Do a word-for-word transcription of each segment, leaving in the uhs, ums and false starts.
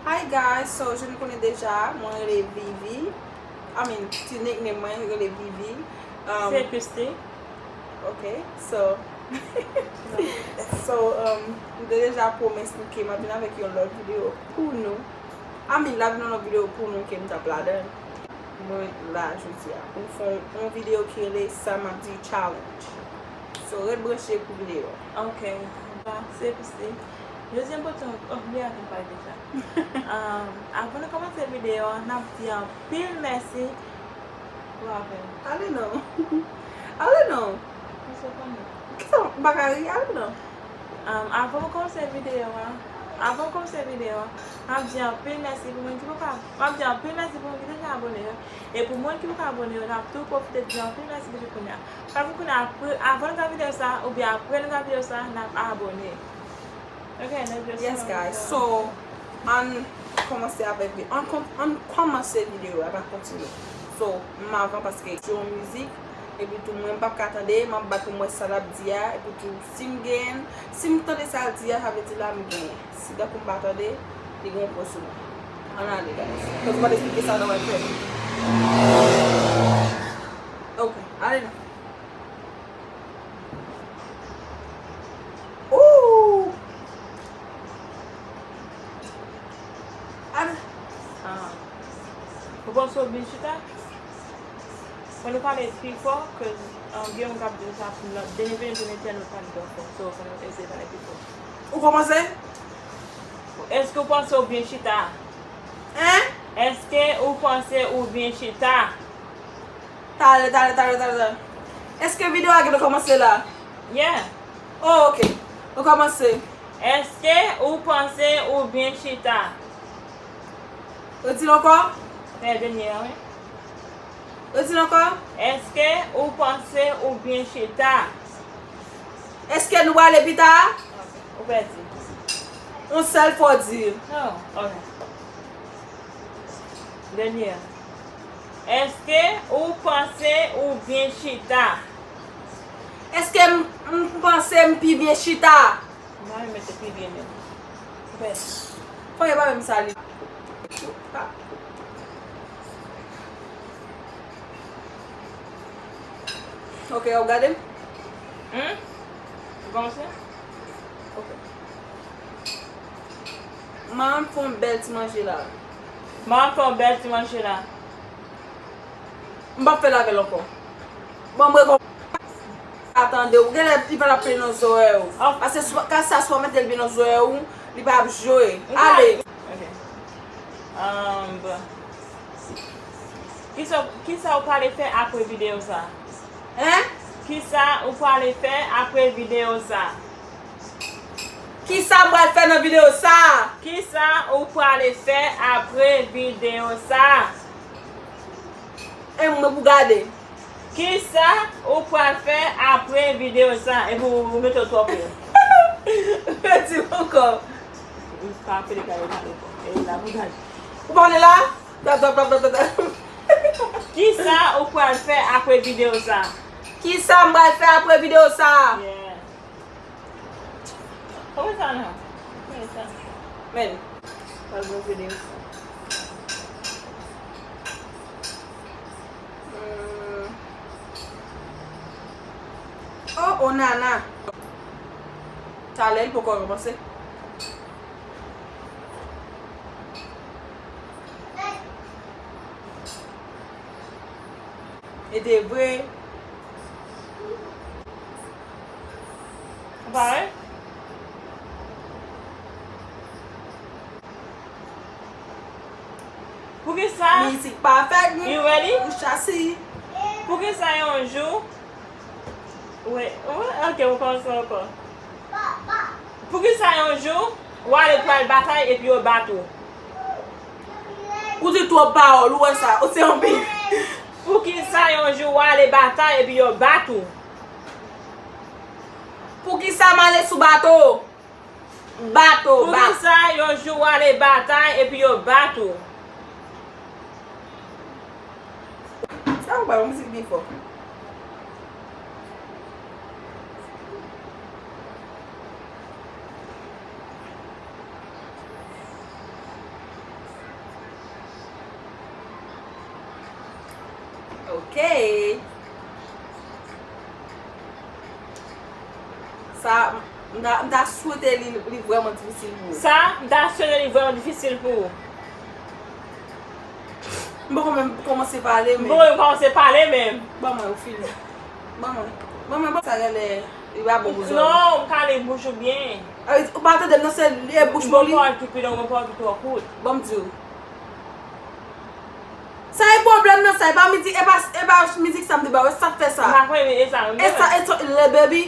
Hi guys, so jan nou konnen deja, mwen rele Vivi. I mean, ti nickname mwen rele Vivi. Um, Se Christy. Ok, so, so, um, m te deja pwomèt nou ke m ap vin avèk yon lòt videyo pou nou. I mean, l ap vin yon lòt videyo pou nou ke m t ap ladan. Mwen la jodi a pou n fè yon, yon videyo ki rele sa m ap di challenge. So, ret branche pou videyo a. Ok, ba, se pise. Jodi a m pote yon, oh, li a vin pale deja. Um, avan nou kòmanse videyo a, n ap di anpil mèsi pou avè w. Ale non. Ale non. Kisa m pa ka ri? Ale non. Um, avan m kòmanse videyo a, avan m kòmanse videyo a, m ap di anpil mèsi pou moun ki poko, m ap di anpil mèsi pou moun ki deja abone yo. E pou moun ki poko abone yo, n ap tou pwofite di anpil mèsi depi kounye a. Paske kounye a, apre, avan nou gade videyo sa, oubyen apre nou gade videyo sa, n ap abone. Ok, nou just Yes, guys. So, ann kòmanse avèk vi-, ann kon-, ann kòmanse videyo a, pa kontinye. So, m avan paske se yon mizik, epi tou mwen m p ap ka tande, m ap bat pou m wè sa l ap di a, epi tou si m genyen, si m tande sa l di a, sa vle di la m genyen. Si tankou m pa tande, li gen yon pwen sou mwen. Ann ale, guys. Cause m ap eksplike sa nan wè fè. Ok, ale non. Ooh! Al- Ah. Ou panse w byen chita? Fò nou pale pi fò, cause, um, gen yon moun k ap di sa pou lòt. Dènye vini, dènye tèl, nou pale twò fò. So, fò nou eseye pale pi fò. Ou kòmanse? Èske w panse w byen chita? Hein? Èske ou panse ou byen chita? Talè, talè, talè, talè, talè. Èske videyo a gen dwa kòmanse la? Yeah. Oh, ok. Nou kòmanse. Èske ou panse ou byen chita? Redi l ankò? Fè dènye a, wi. Redi l ankò? Èske ou panse ou byen chita? Èske nou prale pita? Ok. Ou pèdi. Yon sèl fwa w di. Non, ok. Dènye a. Èske ou panse ou byen chita? Èske m, m panse m pi byen chita? M pa renmen mete pi byen menm. Ou pèdi. Fò e pa menm sa li. Ok, w ap gade m? Hmm? Ou kòmanse? Ok. Manman m fè yon bèl ti manje la. Manman m fè yon bèl ti manje la. M p ap fè l avè l ankò. Bon, mwen kon- pa tande w. Genlè li pa t ap plen nan zòrèy ou. Paske swa, ka sa swa mete l byen nan zòrèy ou, li pa ap jwe. Ale. Ok. Um, kisa, kisa ou prale fè apre videyo sa? Hein? Kisa ou prale fè apre videyo sa? Kisa m pral fè nan videyo sa? Kisa ou prale fè apre videyo sa? E mwen pou gade. Kisa ou pral fè apre videyo sa? Epi ou, ou mete w twò pre. Redi l ankò. Pa pede gade pale twò. E la pou gade. Ou pa wè la? Tap, tap, tap, tap, tap, tap. Kisa ou pral fè apre videyo sa? Kisa m pral fè apre videyo sa? Yeah. Kòman sa non? Kòman sa? Men. Pral bon videyo sa. Hmm. Oh, oh, nana. Talè, li poko kòmanse. E te vre. Ou pa wè? Poukisa? Mizik pa fèt, you ready? Ou chasi. Poukisa yon jou? Wi, wi, ok, ou kòmanse ankò. Poukisa yon jou, w ale pral batay epi yo bat ou? Ou di twòp pawòl, ou wè sa, ou se yon pi. Poukisa yon jou w ale batay epi yo bat ou? Poukisa m ale sou bato? Bato, bat. Poukisa yon jou w ale batay epi yo bat ou? Sa ou bay yon mizik byen fò. Ok. Sa, m ta, m ta swete li, li vrèman difisil pou ou. Sa, m ta swete li vrèman difisil pou ou. M poko menm kòmanse pale, men. M poko menm kòmanse pale, men. Ban mwen, ou fini. Ban mwen. Ban mwen, ban sa genlè, li pa bon pou zòrèy. Non, m kale bouch ou byen. Ou pa tande m nan, se li e bouch mwen li. Ou pran ki pi long, ou pran ki twò kout. Ban m di w. Sa e pwoblèm nan, sa e pa mizik, e pa, e pa mizik sa m te ba w, e sa k fè sa. M pa konnen, e sa menm. E sa, e sa, le baby.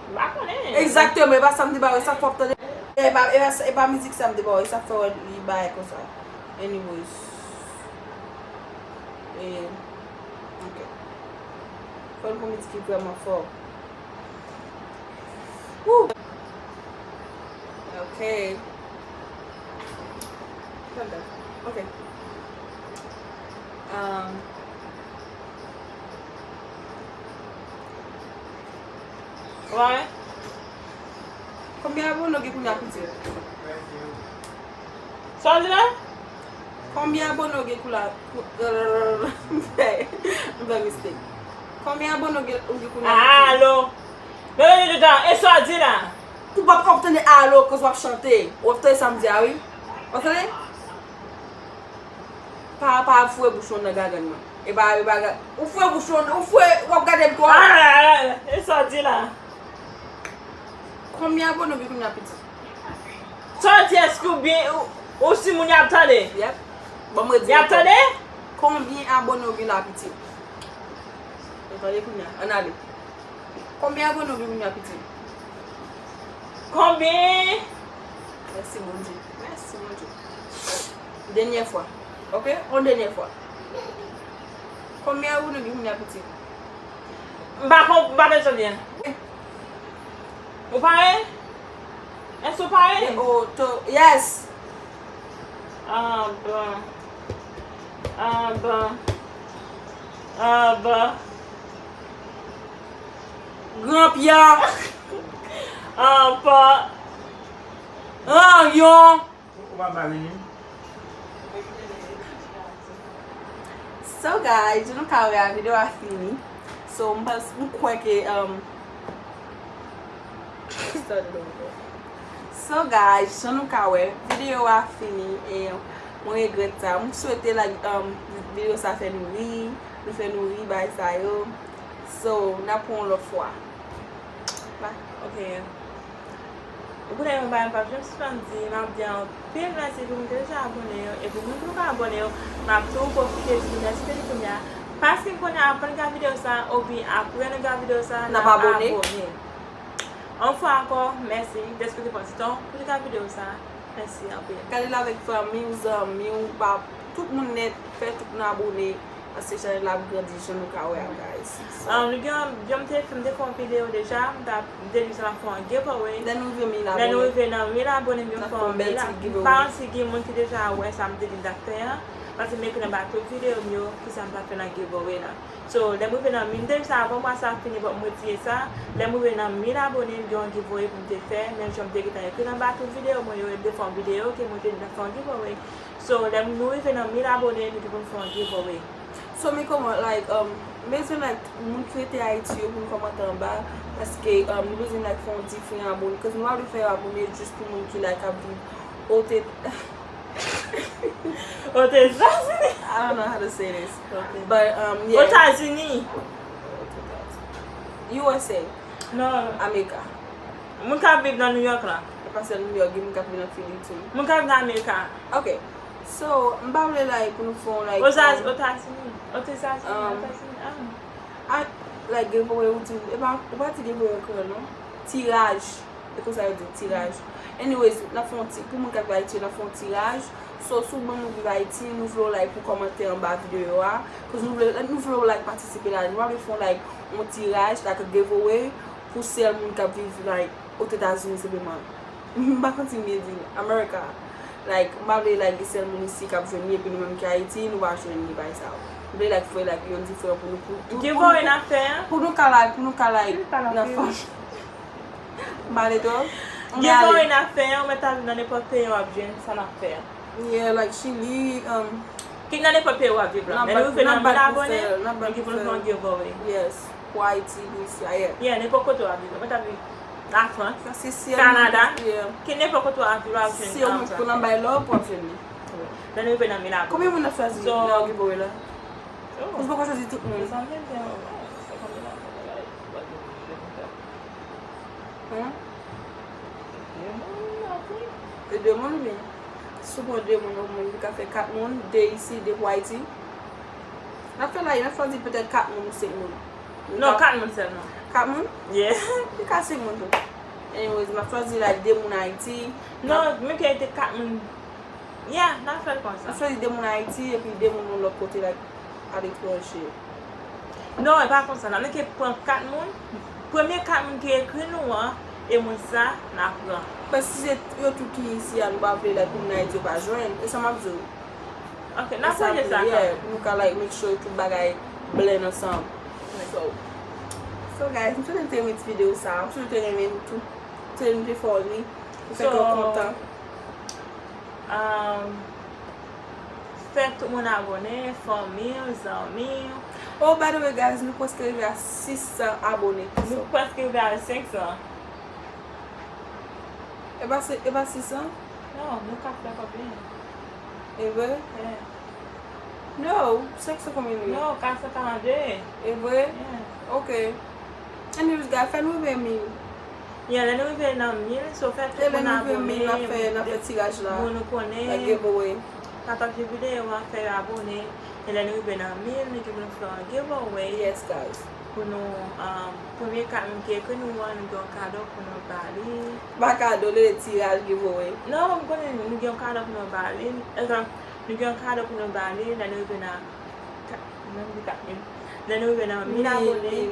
M pa konnen. Egzakteman, e pa sa m te ba w, e sa k fè w ap tande. E pa, e pa, e pa mizik sa m te ba w, e sa k fè w li bay konsa. Anyways. E, ok. Fò n pran mizik ki vrèman fò. Woo! Ok. Hold on. Ok. Um, ouais. Konbyen abone w gen kounye a, pitit? Sa w di la? Konbyen abone w gen kounye a? M fè, m fè mistake. Konbyen abone w gen, ou gen kounye a, pitit? Alo. Mwen vin dedan, e sa w di la? Ou p ap, w ap tande alo koz w ap chante. W ap tande sa m di a, wi. W ap tande? Pa, pa foure bouch ou nan gagann mwen. E pa, e pa ga-, ou foure bouch ou, ou foure, w ap gade m twòp. Ah, e sa w di la? Konbyen abone w gen kounye a, pitit? Sa w di, èske ou byen, ou, ou si moun y ap tande? Yep. Bon, mwen di y ap tande? Konbyen abone w gen la, pitit? Yo tande kounye a. Ann ale. Konbyen abone w gen kounye a, pitit? Konbyen? Mèsi, Bondye. Mèsi, Bondye. Dènyè fwa. Ok? Yon dènyè fwa. Konbyen abone w gen kounye a, pitit? M pa konp-, m pa tande sa byen. Ou pare? Èske w pare? Ye, o, to, yes! Anba. Anba. Anba. Gran pya. Anba. Anyon. Ou pa pale, non. So guys, jan nou ka wè a, videyo a fini. So, m pans, m kwè ke, um, start it over. So guys, jan nou ka wè, videyo a fini e mwen regrèt sa. M swete like, um, videyo sa fè nou ri, nou fè nou ri, bagay sa yo. So, n ap wè yon lòt fwa. Ba-, ok. Ou konnen yon bagay m p ap janm sispann di, m ap di anpil mèsi pou moun ki deja abone yo, e pou moun ki poko abone yo, m ap tou pwofite di nou mèsi depi kounye a. Paske kounye a, pandan n gade videyo sa, oubyen apre nou gade videyo sa, n ap abone. Yon fwa ankò, mèsi dèske w te pran ti tan pou w te gade videyo sa. Mèsi anpil. Gade l avèk fanmi w, zanmi w, pa, tout moun nèt, fè tout moun abone. Paske chanèl la ap grandi jan nou ka wè a, guys. So, ah, nou gen, jan m te, m te fè yon videyo deja, m t ap, m te di sa m ap fè yon giveaway. Lè nou rive mil abone. Lè nou rive nan mil abone, m fè yon bèl ti giveaway. M pa santi gen moun ki deja wè sa m te di m t ap fè an. Paske m ekri anba tout videyo m yo, kisa m t ap fè nan giveaway la. So, lè m rive nan mil, m te di sa avan mwa sa ap fini, but m retire sa. Lè m rive nan mil abone, m gen yon giveaway pou m te fè. Menm jan m te gentan ekri l anba tout videyo mwen yo, e m te fè yon videyo ke mwen te di m t ap fè yon giveaway. So, lè nou rive nan mil abone, nou di pou n fè yon giveaway. So, men kòman, like, um, m bezwen, like, moun ki rete Ayiti yo pou n kòmante anba, paske, um, nou bezwen, like, fè yon diferan abone, cause nou pa vle fè yon abone jis pou moun ki, like, ap viv Ote-, Ozetazini. I don't know how to say this. But, um, yeah. Otazini. U S A. Non. Amerika. Moun k ap viv nan New York la. E pa sèl New York, gen moun k ap viv nan Philly tou. Moun k ap viv nan Amerika. Ok. So, m pa vle, like, pou nou fè yon, like, Oza-, um, Otazini. Otazini, um, Otazini, ah. A, like, giveaway, ou di, e pa, ou pa di giveaway ankò, non? Tiraj. E konsa yo di, tiraj. Anyways, n ap fè yon ti, pou moun k ap viv Ayiti, n ap fè yon tiraj. So, si w menm ou viv Ayiti, nou vle w like pou kòmante anba videyo a. Cause nou vle, nou vle w like patisipe la. Nou pa vle fè yon like, yon tiraj, like a giveaway, pou sèl moun k ap viv, like, Ozetazini senpleman. M pa konn si m byen di l, America. Like, m pa vle, like, gen sèl moun isi k ap jwenn li, epi nou menm ki Ayiti, nou pa jwenn li, bagay sa yo. M vle, like, fè, like, yon diferan pou nou, pou, pou, pou nou, pou nou ka, like, pou nou ka, like, nan fanmi. M pale twòp. Gen mwayen n ap fè an, ou mèt al nan nenpòt peyi w ap jwenn sa n ap fè an. Yeah, like Chili, um, Ki nan nenpòt peyi w ap viv la. Lè nou rive nan mil abone, nou gen pou nou fè yon giveaway. Yes. Pou Ayiti, Louisiana, yeah. Yeah, nenpòt kote w ap viv la. Mwen ta viv Lafrans, Kanada, ki nenpòt kote w ap viv la, w ap jwenn sa. Si yon moun pou nan bay love, w ap jwenn li. Lè nou rive nan mil abone. Konbyen moun ap chwazi nan giveaway la? Ou poko chwazi tout moun. Hein? E de moun, wi. Si w pran de moun, yon moun, li ka fè kat moun, de isi, de pou Ayiti. N ap fè la, n ap chwazi petèt kat moun ou senk moun. Non, kat moun sèlman. Kat moun? Yeah. Li ka senk moun tou. Anyways, m ap chwazi like de moun Ayiti. Non, men ke te kat moun. Yeah, n ap fè l konsa. M chwazi de moun Ayiti epi de moun yon lòt kote, like, aletranje. Non, e pa konsa. N ap menke pran kat moun. Premye kat moun ki ekri nou an, e moun sa, n ap pran. Men si se yo tout ki isi a, nou pa vle, like, moun Ayiti yo pa jwenn. E sa m ap di w. Ok, n ap ranje sa kanmenm. Pou nou ka, like, make sure tout bagay blend ansanm. So, so guys, m swete nou te renmen ti videyo sa. M swete nou te renmen nou tou. M swete nou te fè w ri. Nou fè kè w kontan. Um, fè tout moun abone, fanmi w, zanmi w. Oh, by the way, guys, nou prèske rive a sis san abone. Nou prèske rive a senk san. E pa, e pa sis san? Non, nou ka fè kòb li. E vre? Yeah. No, senk san konbyen nou ye? Non, kat san karannde. E vre? Yeah. Ok. Anyways, guys, fè nou rive mil. Yeah, lè nou rive nan mil, so fè tout moun abone, moun nou konnen, pataje videyo a, fè yo abone. E lè nou rive nan mil, nou gen pou nou fè yon giveaway. Yes, guys. Pou nou, um, premye kat moun ki ekri nou an, nou gen yon kado pou nou ba li. Pa kado, li rele tiraj giveaway. Non, m konnen, nou gen yon kado pou nou ba li. Egzanp, nou gen yon kado pou nou ba li, lè nou rive nan Ka-, menm di kat mil. Lè nou rive nan mil abone,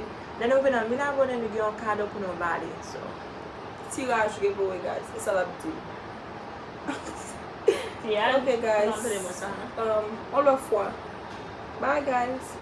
lè nou rive nan mil abone, nou gen yon kado pou nou ba li. So. Tiraj giveaway, guys. Se sa l ap di. Tiraj? Ok, guys. Um, yon lòt fwa. Bye, guys.